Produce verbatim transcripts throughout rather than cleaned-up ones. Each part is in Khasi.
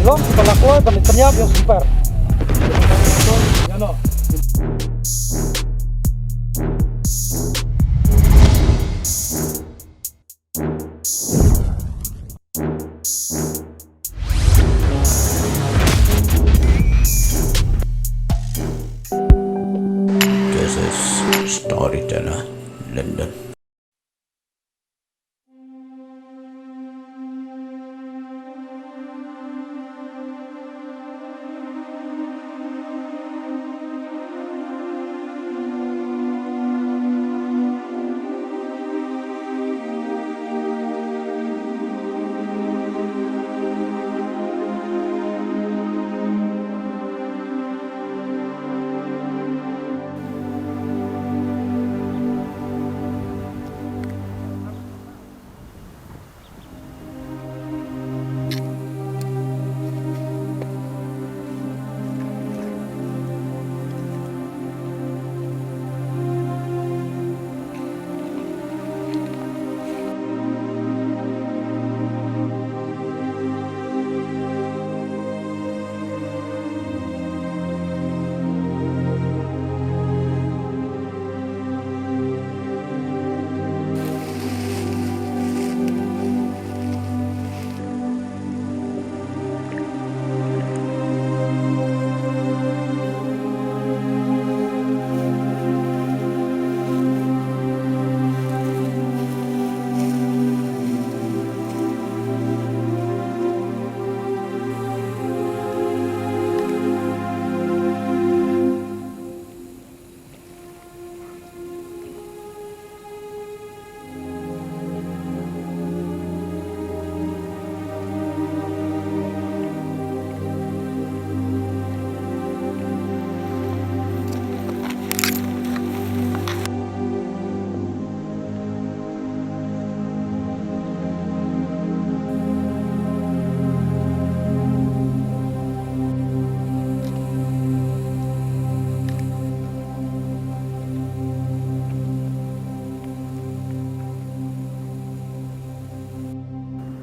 Don ki ba la kloi ban pynïap ïa u Sumper. Ïa no. This is Storyteller London.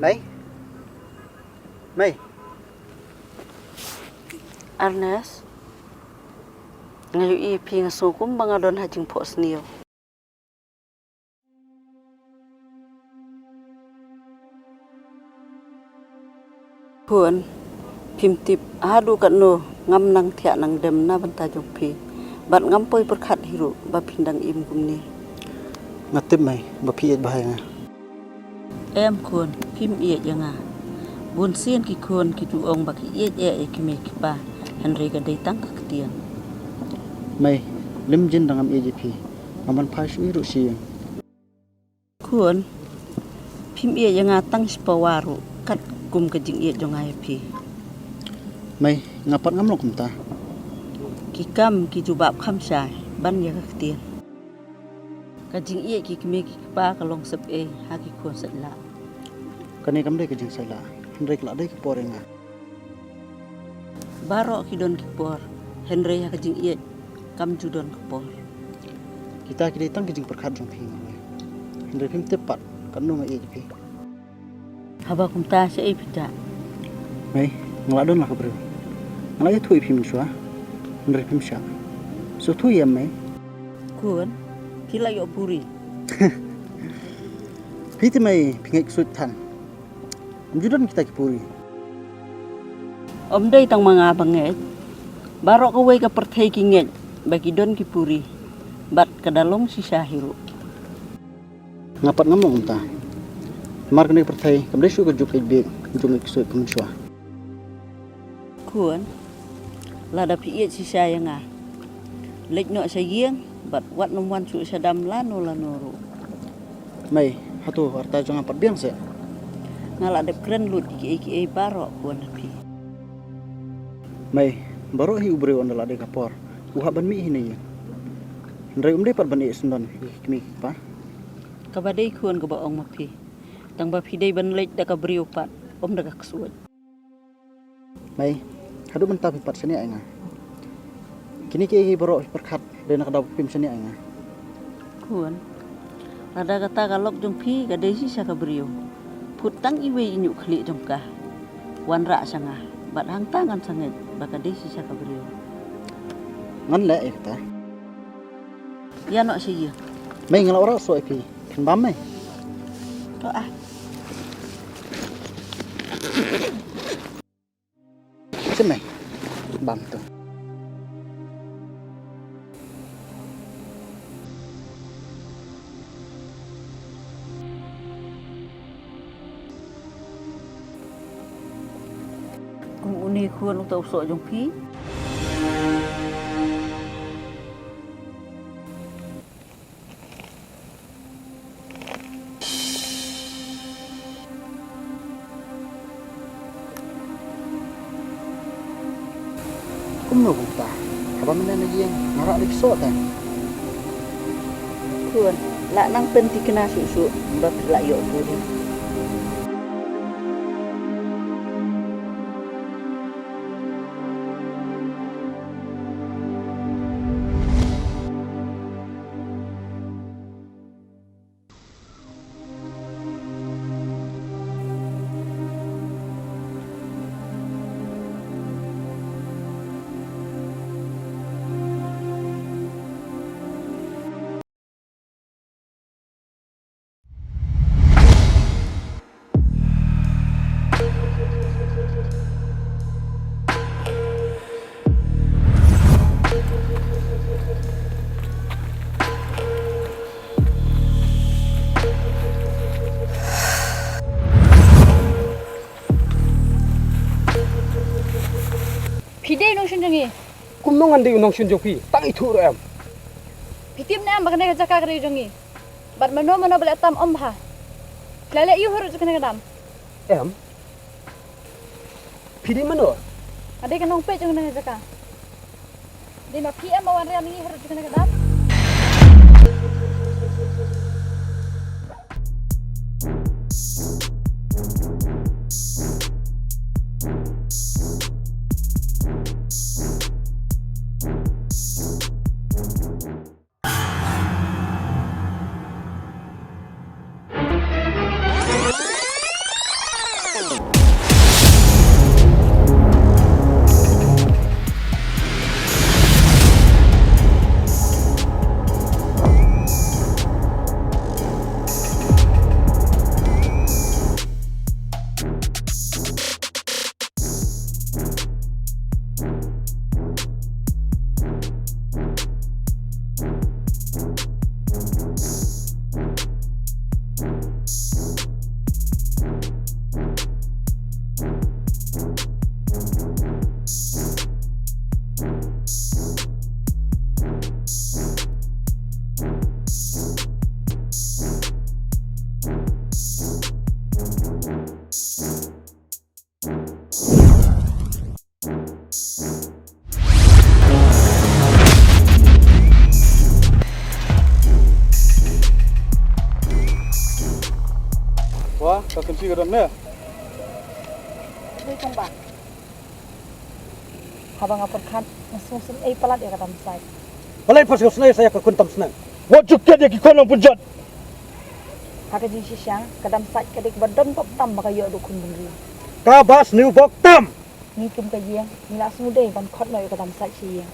Mei? Mei? Ernest, nga ïohi ïa phi, nga sngew kumba nga don ha jingphohsniew. Khun, phim tip haduh katno ngam nang thiah nang dem na bynta jong phi. Bad ngam poi pyrkhat hi ruh ba phin dang im kumne. Nga tip, Mei, ba phi ïeit bha ïa nga. Em khun, phim ïeit ïa nga. Bun sien ki khun ki ju ong ba ki ïeit eh ïa ki mei ki pa, hynrei ka dei tang ka ktien. Mei, lym jin da ngam ïeit ïa phi, ngam ban phai shuh hi ruh sha ïing. Khun, phim ïeit ïa nga tang shipawa ruh katkum ka jingïeit jong nga ïa phi. Mei, nga pat ngam long kumta. Ki kam ki jubab kham shai ban ïa ka ktien. Ka jingïeit ki kmie ki kpa ka long sepei ha ki khun sait lah. Kane kam dei ka jingsait lah, hynrei ka la dei ka por ïa nga. Baroh ki don ki por, hynrei ha ka jingïeit kam ju don ka por. Kita ki dei tang ki jingpyrkhat jong phi, Mei. Hynrei phim tip pat katno nga ïeit ïa phi. Haba kumta shaei phi jah? Mei, nga la don la ka briew. Nga la ïathuh ïa phi mynshuwa, hynrei phim shah. Sngewthuh ïa em, Mei. Khun, phi la ïoh puri. Phi te, Mei, phi ngeit ksuid than. Ym ju don kita ki puri. Ym dei tang ma nga ba ngeit. Baroh kawei ka pyrthei ki ngeit ba ki don ki puri. Bad ka da long shisha hi ruh. Nga pat ngam long kumta. Namar kane ka pyrthei kam dei shuh ka juk ïeit bieit, juk ïeit ksuid kum mynshuwa. Khun, lada phi ïeit shisha ïa nga, leit noh sha ïing bad wat nym wan shuh sha dam lano lano ruh. Mei, hato ka rta jong nga pat biang seh? Nga la dep kren lut ïa kiei kiei baroh khun ha phi. Mei, baroh hi u briew ynda la dei ka por u hap ban mih hi na ïing. Hynrei ym dei pat ban ïeh syndon ïa ki kmie ki kpa. Kaba dei khun kaba ong ma phi. Tang ba phi dei ban leit da ka briew pat, ym da ka ksuid. Mei, haduh mynta phi pat shaniah ïa nga. Kine kiei kiei baroh phi pyrkhat dei na ka daw ba phim shaniah ïa nga. Khun, lada kata ka lok jong phi ka dei shisha ka briew, put tang iwei i ñiuh khlieh jong ka, wanrah sha nga. Bad hangta ngan sa ngeit ba ka dei shisha ka briew. Ngan leh ïa kata. Ïa noh sha ïing. Mei, nga la wanrah soh ïa phi. Phin bam, mei? To ah. Shem, mei. Bam to. Kum une khun, uta u soh jong phi. Kumno kumta? Haba mynne na ïing nga rah leit soh te. Khun, lah nang pynthikna shuh shuh ba phi lah ïoh burom. Phi dei u nongshun jong ngi. Kumno ngan dei u nongshun jong phi? Tang ithuh ruh em. Phi tip ne em ba kane ka jaka ka dei jong ngi? Bad mano mano ba leh tam ym bha. Phi la leh aïu harud jong kane ka dam? Em. Phi dei mano? Nga dei ka nongpeit jong kane ka jaka. Dei ma phi em ba wan riam ïa ngi harud jong kane ka dam? Wah, ka Kynshi ka don ne? Dei kong ba. Haba nga pyrkhat nga sngewsynei palat ïa ka Dam Sait. Balei pha sngewsynei sa ïa ka khun tam snem? Wat ju kit ïa ki khun nongpynjot. Ha ka jingshisha ka Dam Sait ka dei kaba don bok tam ba ka ïoh da u khun bynriew. Kaba sniew bok tam. Ngi kum ka ïing ngi la sngewdei ban khot noh ïa ka Dam Sait sha ïing.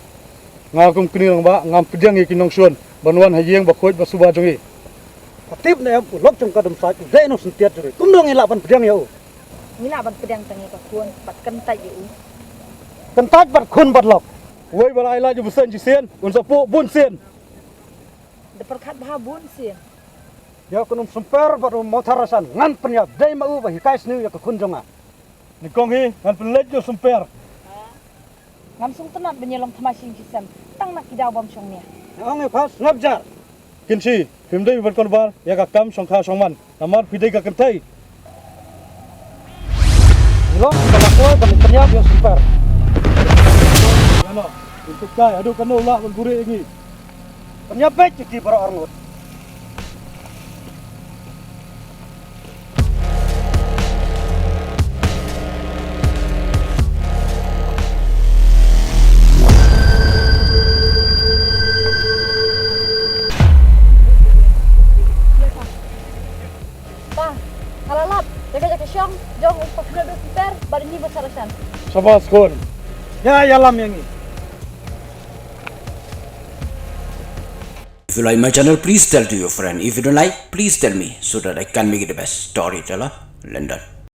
Nga kum kñi rangbah ngam pdiang ïa ki nongshun ban wan ha ïing ba khuid ba suba jong ngi. Pha tip ne em u lok jong ka Dam Sait u dei u nongshun tiat jong ngi. Kumno ngi lah ban pdiang ïa u? Ngi lah ban pdiang tang ïa ka khun bad kyntait ïa u. Kyntait bad khun bad lok. Uwei ba la ai lad ïa u bseiñ shisien un sa puh bun sien. Da pyrkhat bha bun sien. Ïa u kynum Symper bad u Mawthadraishan ngan pynïap dei ma u ba hikai sniew ïa ka khun jong nga. Nyngkong hi ngan pynleit ïa u Symper. Ngam sngewtynnat ban ïalong thymmai shisien shisem tang na ki daw bym shong nia. Nga ong ïa pha sngap jar. Kynshi, phim dei ban konbar ïa ka kam shongkha shongman namar phi dei ka kynthei. Long ka la kwai ban pynïap ïa u Symper. Ïa no, pynkup kai haduh kano lah ban buhrieh ïa ngi. Pynïap beit ïa ki baroh arngut. Pa, nga la lap, jaga jaga shong jong u pa Kena duk ber, bad ni ba sarashan. Shabash khun. Ya, ya lam yang ni. If you like my channel, please tell to your friend. If you don't like, please tell me so that I can make it the best storyteller. London.